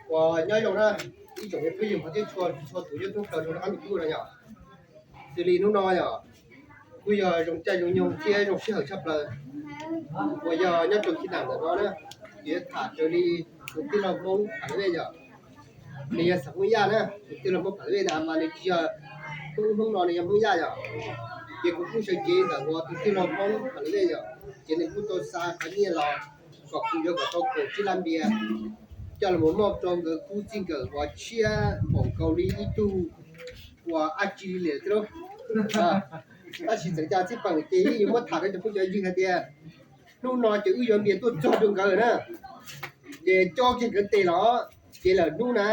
Uas nyob zoo na, ib tsoom phooj ywg hmov thiab tshua, txhua tus nyob thoob plaws rau nram qab ntuj no yom. Xws li hnub no yom, kuj yog zoo caij zoo nyoog thiab zoo sij hawm tshaj plaws uas yog nyob rau khi nam ntawm no na, yuav tham raws li tus tij laug Hmoob Phav Laj Vej yom. Nws yog xeem Hmoob Yaj na, tus tij laug Hmoob Phav Laj Vej na mas nws tsis yog Hmoob, Hmoob no nws yog Hmoob Yaj yom. Ces kuv kuj sawv cev ntawm uas tus tij laug Hmoob Phav Laj Vej yom, ces nws kuj tau xa qhov nyiaj los kom kuv yuav kom tau kaum tsib lab npias coj los mus moj rau nkawd khub txij nkawm uas tshiab npaum nkaus li ib tug uas ab tsi li lawm thiab lauj. Tab sis txawm cas txij peem ces yeej yuav muab tham rau cov phooj cov ywg hais tias hnub no ces wb yuav npias tuaj txog rau nkawd na, ces cob kiag nkawd tes los ces lawm hnub na,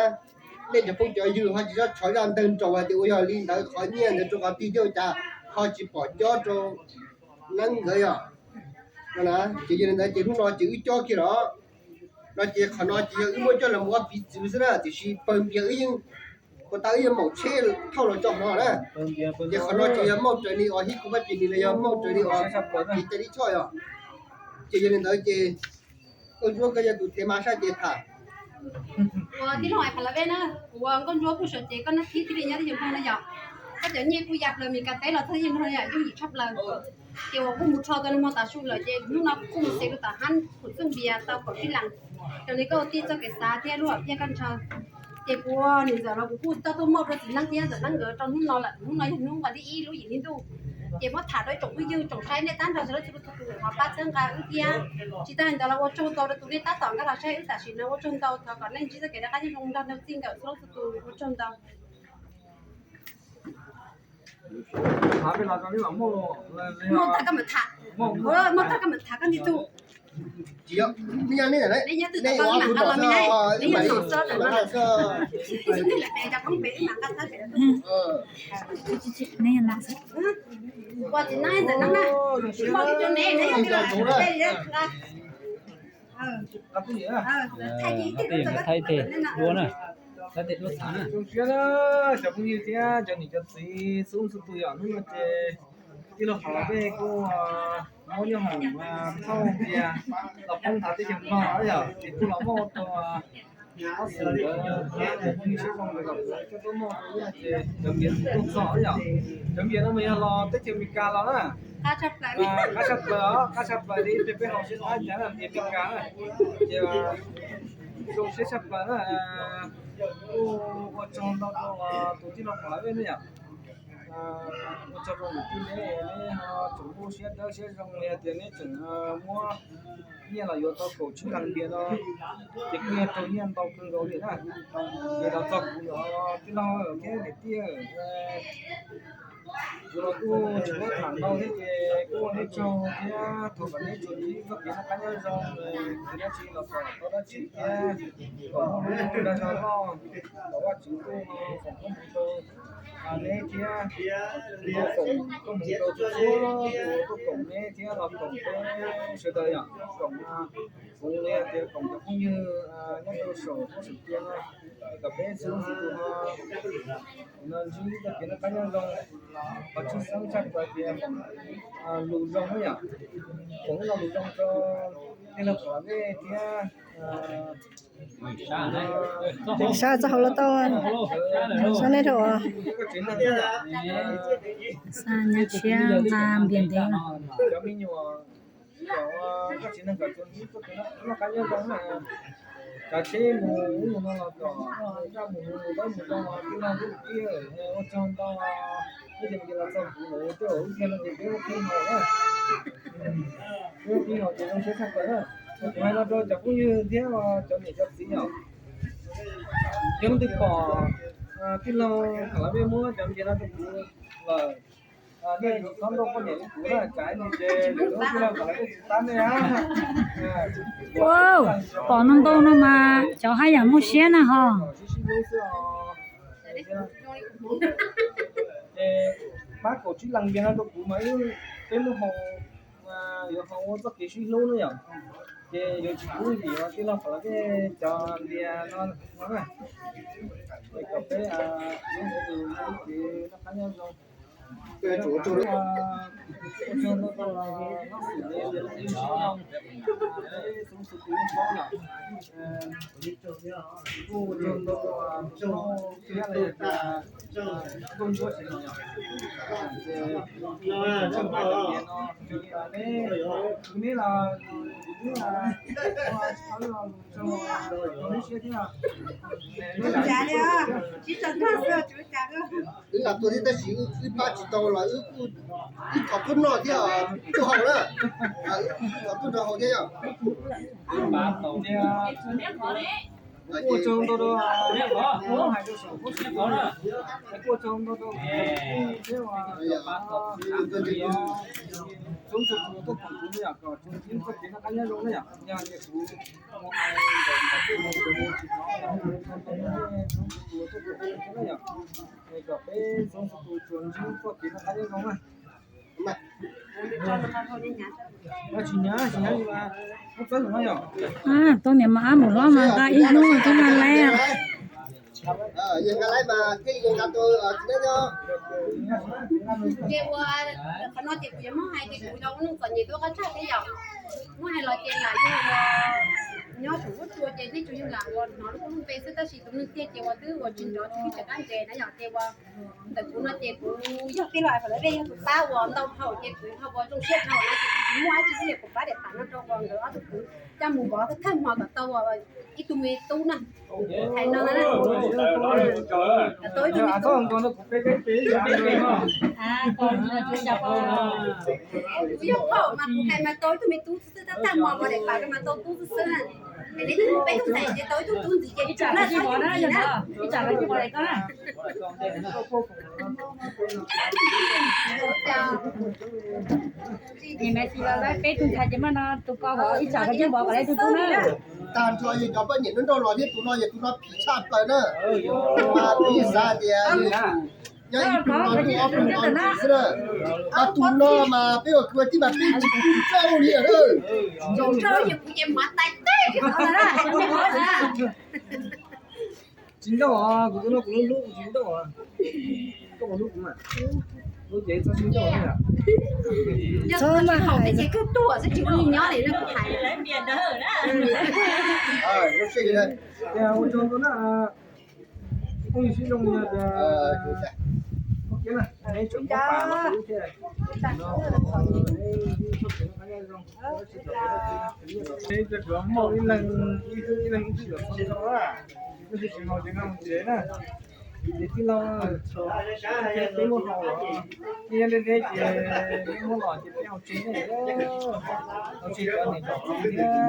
nej cov phooj cov ywg ho tsis txhob tshov zaj ntawg nraus hais tias ua yog li ntawd qhov nyiaj ntawd rau qhov twg thiab ua cas ho tsis pom cob rau neeb nkawd yom. Ces yog li ntawd ces hnub no ces wb cob kiag los no ces qhov no ces yog wb muab coj los ua piv txwv xwb na, tiam sis pawg npias wb yeej, puas tas wb yuav maum tsheb thauj los tso no na. Ces qhov no ces yog mauj raws li uas hib kuv pab pis nis los yog mauj raws li uas kev cai lij choj yom. Ces yog li ntawd ces Nkauj Ntsuab koj yog tus thev mas sab ces tham. Ua tij laug Phav Laj Vej na, kuv ua Nkauj Ntsuab kuj sawv cev koj nab thib thiaj li nyob teb chaws Nplog na yom. Koj cov nyiaj kuj ya plaws Mes Kas teb los txog teb chaws Nplog yom, yooj yim tshaj plaws. Ces uas kuj mus rho tau nag hmo tav su lawm ces hnub no kuj mus xev rau tom hab Phuv Txooj Npias tau kaum tsib lees. Raws li koj ua tij txoj kev xav thiab lub hom phiaj koj ntshaw, ces kuv ua niam ntxawm los kuv kuj coj tuaj mauj rau txiv neeb thiab ntxawm neeb nkawd rau hnub no lawm. Hnub no yog hnub vas thib ib lub yim hli ntuj, ces muab tham rau ib tsoom phooj ywg tsoom saib nej tab nrog txhua leej txhua tus uas pab txhawb nqa wb thiab. Tsis tas li ntawd los ua tsaug ntau rau tus nej tab tom nkag los saib wb tam sim no, ua tsaug ntau. Thov kom nej ntsib txoj kev noj qab nyob zoo nrog nej txij nkawm txhua leej txhua tus, ua tsaug ntau. Muaj tag koj mam tham, muaj tag koj mam tham koj nti tus. Thaij tej duab na, thaij tej duab tham na. Zoo siab na, cov phooj ywg thiab cov niam cov txiv txhua leej txhua tus yom, hnub no ces tij laug Phav Laj Vej kuj muab nyob hoom thauj npias los poob nthav teb chaws Nplog yom, ces kuj los mauj rau ob xeem nkawd, cov phooj ywg siab zoo nkawd kom coj tuaj mauj rau wb no ces cov npias tuaj txog yom. Cov npias no mas yog los teb chaws Amelikas los na. Qab tshaj plaws os, qab tshaj plaws li peb haus siab qab cas na, npias Amelikas na. Ces zoo siab tshaj plaws na. Kuj ua tsaug ntau rau tus tij laug Phav Laj Vej ne yom. Ua tsaug rau niam tij neb, neb ho tseem muaj siab dawb siab zoo li hais tias neb tseem muab nyiaj los yuav tau kaum tsib lees npias no, ces kuj yog raug nyiaj ntau kawg nkaus li na. Ces los txog kuv yog tij laug thiab niam tij, kuv los kuj tsis muab tham ntau thiab ces kuj ua neb tsaug thiab thov kom neb tsuas ntsib txoj kev noj qab nyob zoo, ces neb tsis los kom tau dab tsi thiab kom muaj lub dag zog loj, kom Vajtswv tuaj foom koob hmoov rau neb thiab, foom koob hmoov rau txhua tus tuaj koom neb thiab los koom peb sawv daws yom, koom, kuv li hais tias koom cov phooj ywg nyob rau saum huab saum cua no, kom peb txhua leej txhua tus no no ntsib txoj kev noj qab nyob zoo. Qhov tshwj xeeb tshaj plaws tias lus zoo na yom, foom ib lo lus zoo rau tij laug Phav Laj Vej thiab sab txoj hauv los tau, sab lej rau os. Xa nyav tshiab nqa npias ntev no. Cov me nyuam, cov txiv neej kom tsuas ntsib txoj kev noj qab nyob zoo na. Tsav tsheb mus ub mus no los kom zaj mus mus dawb mus zoo, tij laug ntuj tij, ua tsaug ntau. Ib txhia los txog kuv lawm, tej zaum ib txhia no ces peb ua pheej haus na. Peb ua pheej haus ces zoo siab tshaj plaws na. Kuv hais no rau cov phooj ywg thiab cov niam cov txiv yom, yog leej twg pom tij laug Phav Laj Vej muab cov npias no rau kuv lawm, nej tsis txhob nrauj poj niam li kuv na, tsam ib ntsis ces lwm hnub tij laug Phav Laj Vej tsis pab nej. Pom no ntau no mas cov haj yam muaj siab na ho. Sib sib hlub xwb os. Ces pab kaum tsib leeg npias no rau kuv mas wb, peb muab haus, yuav haus ua txoj kev sib hlub na yom. Ces yuav tsis pub vim tij laug Pov Los Vej cov npias no no na. Es kom peb ua tus ua kev noj qab nyob zoo. Wb lam tuaj thiab tab sis wb pab tsis tau los wb kuj, wb thov tuaj noj thiab, tuaj haus na. Wb kuj thov tuaj nrog haus thiab yom. Ua tsaug ntau rau, hais rau saum huab saib, ua tsaug ntau rau thiab, txhua tus tuaj koom kuv yom, kom tsuas ntsib txoj kev noj qab nyob zoo na yom. Yog tias kuv mus hais ntawm ntawm tej mus kuv tsis hnov, txhua tus tuaj koom kuv thiab na yom. Es kom peb txhua tus tsuas ntsib txoj kev noj qab nyob zoo na. Tsis hnyav, tsis hnyav li mas muab txawb no yom. Tau niam mas ab mus hlob mas nqa ib hnub twb nqa laib. Yog nqa laib mas thiaj li nqa tau txiv neej nyob. Ces ua qhov no ces kuv yuav muab hais ces kuv yog ua neej txom nyem tuaj qab tshaj thiab yom. Muab hais los ces lam yog nyob saum huab cua ces nej tsuas yog lam ua hnov lub koob lub npe xwb tab sis tus neeg tiag ces ua twb ua tsis nrov tsis tsis qab ntses na yom. Ces ua ntawm kuv no ces kuv yog tij laug Pov Los Vej yog tus pab ua ntau thaum ces kuv ho ua zoo siab dhau na ces kuv tsis muaj dab tsi thiaj li kuv pab daim pam no rau ua nkawd ob tug kwv coj mus vov thawj hmo kom tau ua ib tug me tub na. Hais no na, tau ib tug me tub. Kuv yog phauj mas kuv hais mas tau ib tug me tub xwb xwb, thawj hmo ua daim pam rau mas tau tub xwb xwb na. Ces nej twb mus peb tug ntxhais ces tau ib tug tub ntxiv ces ib tsam los ib tsam los ib tsam los ib tsam los. Niam Maiv Xis los lawv peb tug ntxhais ces mas no tus ko ib tsam los yeej vov kom lawv tug tub na. Tag nrho yog cov poj niam nrog nrog los thiab tus no yog tus no phim tshaj plaws na. Mas kuv yeej xav tias nyob ib tug no tus ob tug no xwb na. Tus no mas peb ua kwv tij mas peb tsis pub rau li lawm. Rau ces kuv ces mav tais teb. Tsis ntau, kuv tus no kuv lub lub kuv tsis ntau. Koj puas hlub kuv mas? Hlub ces txhob sib ntau na. Txhob mas hais ces kawg tuaj xwb tsis ua li nyob li na kuv hais. Ua tsaug ntau na. Phooj ywg sib zoo yog tias, muaj ib leeg, ib leeg ib txhij los txog ntau, tab sis tsis haus ces nqa mus tsev na. Ces tij laug, peb muab haus los, ib yam li ces peb muab los ces peb haus tsev ne. Haus tsev cov niam cov txiv thiab.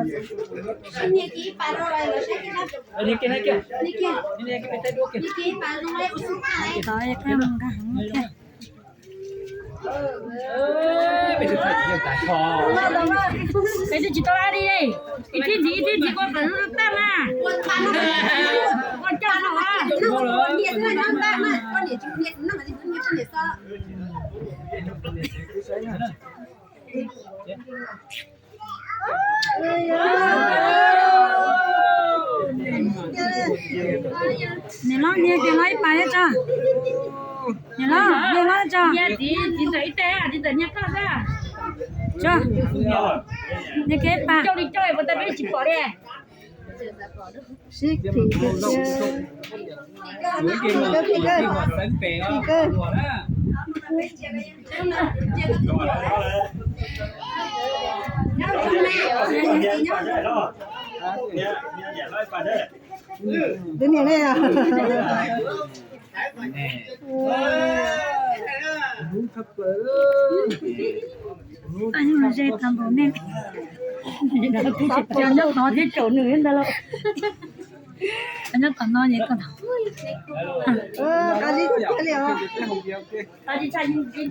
Peb twb tsis tau dab li, ib thib ntxiv ib thib ntxiv ua kom tag mas. Ua coj thaum a. Niam hlob, niam hlob ib pas thiab tso. Niam hlob, niam hlob tso. Tso, niam kev ib pas. Sib phim kawg, phim kawg, phim kawg. Tus niam ne. Nyob tod thiab tsaum nws ntag lauj. Nyob tom no es kom tsis tshaj li os.